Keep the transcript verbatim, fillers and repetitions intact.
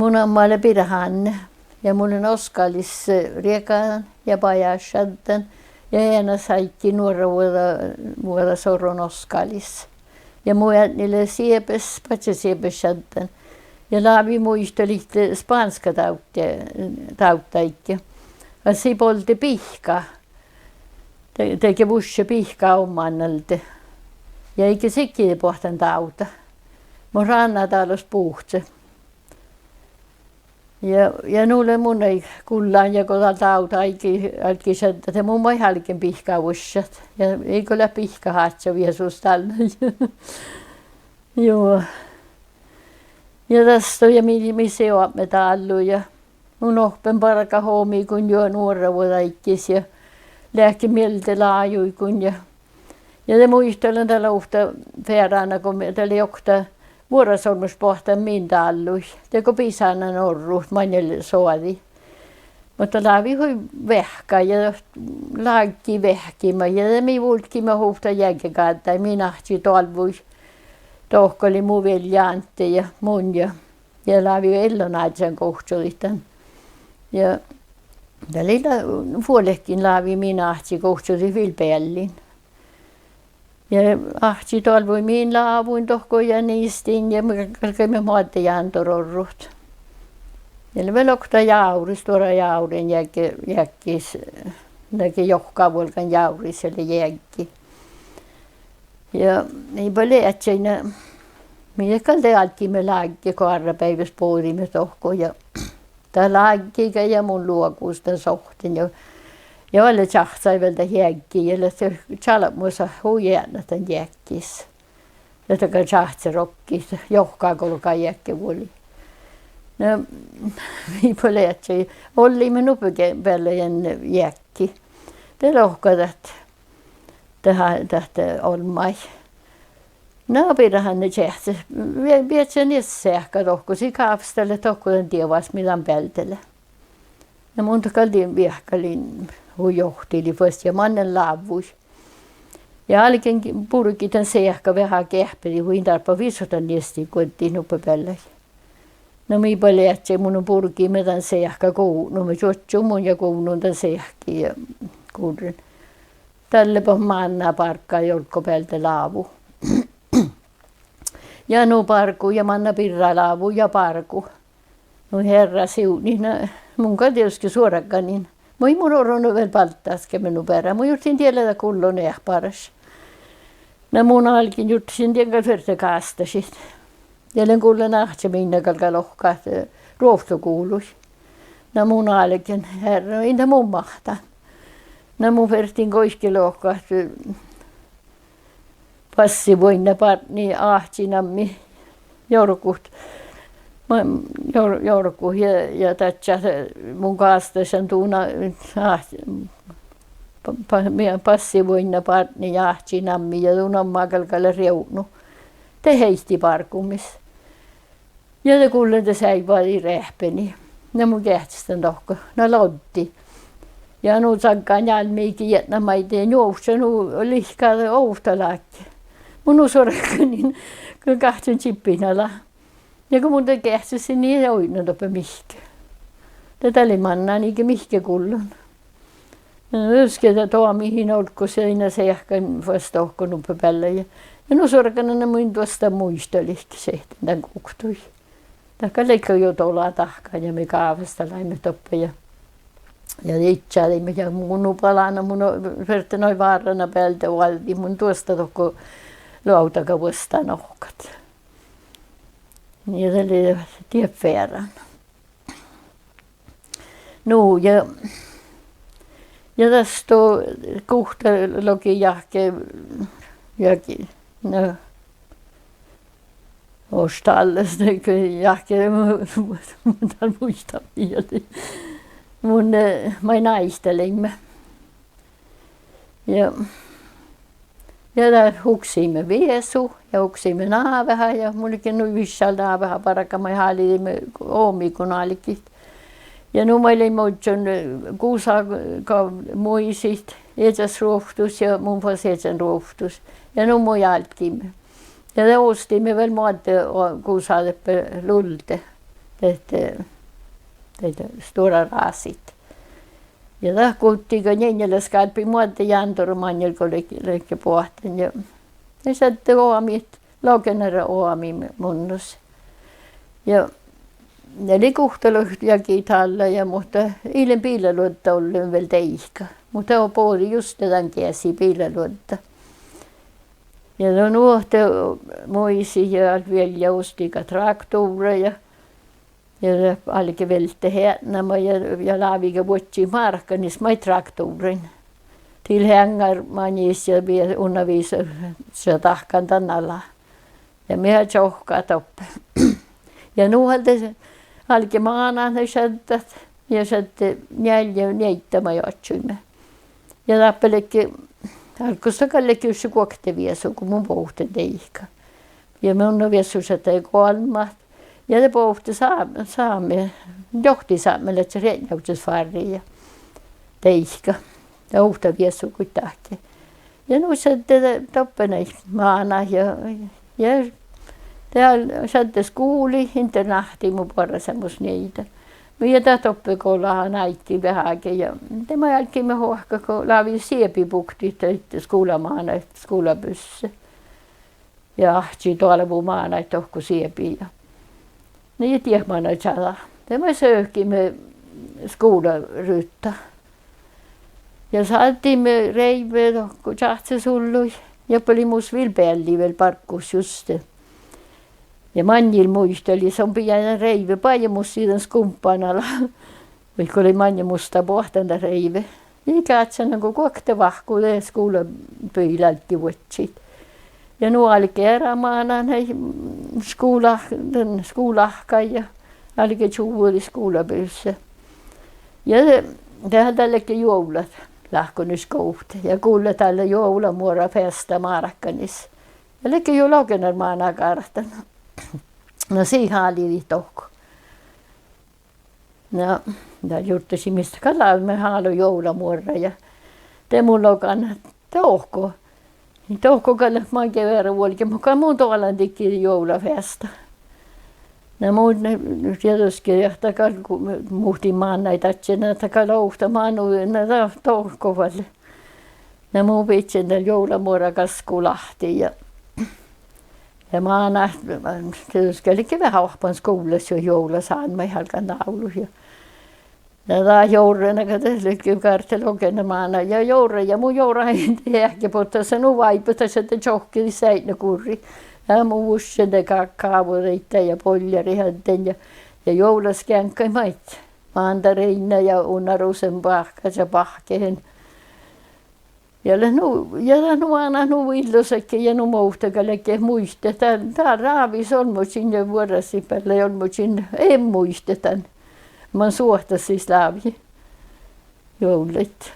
Mu namma lea Birra Hánne ja mun lean Oskalis, eh, riegádan ja bajásšaddan ja eanas áiggi nuorravuođa, vuođas orron Oskalis. Ja mu eadni lea Siebes, badjá Siebes šaddan. Ja lávii muitalit spánska dávd-, dávdáigge. Ja sii bolde bihka. De, de ge vušše bihka ommánalde. Ja iige sidjiide boahtán dávda. Mo ránnadálus buhce. Ja, ja nu lea mun áiggi gullan ja go dál dávd áiggi, álggii šaddat, de mun maid álgen bihka vuššat. Ja iige leat bihkahážža viesus dál. Juo. Ja dasto ja mii, mii seabme dállu ja mun ohppen bargat omiiguin juo nuorravuođáiggis ja leahkit mielde lájuiguin ja, ja de muitalan dál ovtta fearána go mii, dat lei okta vuorasolmmoš boahtán min dállui. De go bisánan orrut maŋŋel soađi. Muhto lávii hui veahkká ja lággi veahkima ja de mii vulggiimet ovtta jeagegáddái, min áhči doalvvui. Dohko lei mu viellja Ánte ja mun ja, ja lávii Ellon áddján gohčodit dan. Ja dat lei la-, vuolgin lávii min áhči gohčodit vil beallin. Ja áhči doalvvui min lávuin dohko ja niestin ja mii galggaimet moadde jándor orrut. Ja lei vel okta jávri, stuorra jávri jeaggi, jeaggis, dahje johkavuolgan jávris lei jeaggi. Ja ii ba leat, na, mii gal de álggiimet lágge, goarrabeaivves bođiimet dohko ja dat lággiiga ja mun luogus dan sohtten ja, ja oalle čáhcái vel dat jeaggi ja lea čalbmosa hui eatnat dan jeakkis. Ja dat gal čáhce rokkii, johkagolga jeagge vuolii. Na, ii ba leat, olliimet nuppe ge-, beallai jeaggi. De lohká dat, dat, dat olmmái. Na, Birra Hánne čeahcis, bie-, bieža nie seahka dohko, sii gávsttalet dohko dan dievás mii dan bealde lea. Na mun dat gal dien viehkalin hui johtilit fas ja mannan lávvui. Ja álgen burgit dan seahka veahá geahpedit, hui in dárbbaš visot dan niestiguoddit nuppe beallái. Na mii ba leat, mun burgiime dan seahka guvdnome, čuoččun mun ja guvdnun dan seahka ja gurren. Dalle ba mánná bárggai olggobealde lávu. Ja nu bárgu ja manná Birra lávu ja bárgu. Nu hearrá sivdnit, na mun gal dieđusge suorganin. Muhto mun orron vel balddaskeme nu beare. Mun jurddašin diela dat gullon eahpáraš. Na mun álgen jurddašin dien gal ferte gásttašit. Ja lean gullan áhččámin gal, gal lohká, eh, ruovttoguvlui. Na mun álgen, hearrá, in dat mun máhttán. Na mun fertejin goit lohkat, eh, bassivuoiŋŋa bártni áhči nammi jorgut. Ma-, jor-, jorgut ja, ja dadjat, mun gásttašan duna, ah, ba-, ba-, mii bassivuoiŋŋa bártni áhči nammi ja duna gal galgá rievdnu. De heittii bárgumis. Ja de gullen de seaivvadii reahpení. Na mun geahčastan dohko. Na loddi. Ja nu caggan njálmmiide ietnat maid ja njuovžžan nu lihkadii ovtta láhkai. Mun nu suorganin, go gáhččen čibbiid nalá. Ja go mun de geahčasin, nie oidno doppe mihkke. De dat lei mannan iige mihkke gullon. Dieđusge dat doamihin olggos ja in seahkan fas dohko nuppe beallái. Ja nu suorganan, mun in duostan muitalit šat dan guoktui. Dat gal lei juo dola dahkan ja mii gávestalaimet doppe ja, ja idjadeimet ja mun nu balánan, mun ferten oaidnán várrana bealde oađu, mun duostan dohko luovdaga vuostá nohkkat. Ja dat lei diet fearán. Nu ja, ja dasto guhtta logi jahke, jahke, na, ostallas, dego jahke, mun dál muittán viellja. Mun, eh, maid náitaleimme. Ja, ja de huksiime viesu ja huksiime náveha ja mun ledjen nu viššal návehabarggas maid háliideimet omiiguin álgit. Ja nu maid leimmet ožžon, eh, gusa, ga-, muitit, iežas ruovttus ja mun fas iežan ruovttus. Ja nu maid álggiime. Ja de ostiime vel moadde o-, gusa doppe Lulde. Ahte, daid stuorra rásit. Ja dat guttii go njeallje skalbbi moadde jándora maŋŋel go ledje, ledje boahtán ja, ja šadde oamit, logenara oamii munnos. Ja, ja lei guhttalot jagi dalle ja, muhto ii lean biilaluodda ollen vel deike. Muhto bođii juste dan geasi biilaluodda. Ja no, nu ahte muitit ja viellja osttiiga traktora ja, ja de álge veltet eatnama ja, ja láviiga vuodjit márkanis maid traktorain. Til heaŋŋármanis ja vie-, unna visot dahkan dan ala. Ja mii čohkkát doppe. Ja nu de álge mánát šaddat ja šadde njeallje nieidda maid oaččuime. Ja dáppe ledje, álggos gal ledje dušše guokte viesu go mun bohten deike. Ja munno viessu šadde goalmmát. Ja de bohte sá-, sámi, johtisápmelaččat rietnjavžžas fárrii ja deike. Ja ovtta viesu goit dahke. Ja nu šadde doppe nai mánát ja, ja de šadde skuvlii, internáhtii mu boarráseamos nieida. Nu ja dat doppe go lean áiggi veahá ja de moai álggiimet oahkkat go lávejit siebi buktit daid skuvlamánáid skuvlabusse. Ja áhčči doalvu mánáid dohko siebi ja, nu ja diet manai čađa. De moai söhkiimet skuvlaruđa. Ja sáddiimet reivve dohko čáhcesullui. Ja doppe lei mus vel bealli vel barggus juste. Ja maŋŋil muitalii son bijai dan reivve bajjemussii dan skumppan ala. Vaikko lei maŋŋemusta boahtán dan reivve. Ii gádje nugo guokte vahku de skuvlabuid álggii vuodjit. Ja nu álge eará mánát nai, mm, skuvla-, dan skuvlaáhkái ja álge čuvvodit skuvlabusse. Ja de, de dalle ledje juovlat láhkonišgoit ja gullet dalle juovlamuorra feasta márkanis. Ja ledje juo logenar máná gártan. Na sii háliidit dohko. Na, dat jurddašii mis gal lávejit, álo juovlamuorra ja de mun logan dohko. Dohko gal maŋŋel eará vuolgit, muhto gal mun doalan didjiide juovlafeasta. Na mun dieđusge ahte gal go muhtin mánnái dadjen, na dat gal ovtta manu, na dat dohko fal. Na mun bidjen dal juovlamuorra gaskku lahti ja, ja mánát, dieđusge ledje veahá oahppan skuvllas juo juovlasálmmaid, álgán návlut ja. Na dat jorre, na gal dat ledje gárte logenar máná ja jorre ja mun jorrain de eahkebotta, nu váibbet daid čohkkidit seaidnagurri. Ja mun vuššen de gákkávuođaid ja boljarit addejin ja, ja juovlaskeaŋkkaid maid, mandariinna ja unna rosenbáhkka ja báhkkehén. Ja lea nu, ja dat nu mánát nu illosat ja nu movtta gal ledje muitet dan, dan rávis olmmožin ja vuorrasit beale olmmožin, en muitet dan. Man suohtas sis lávejit juovllaid.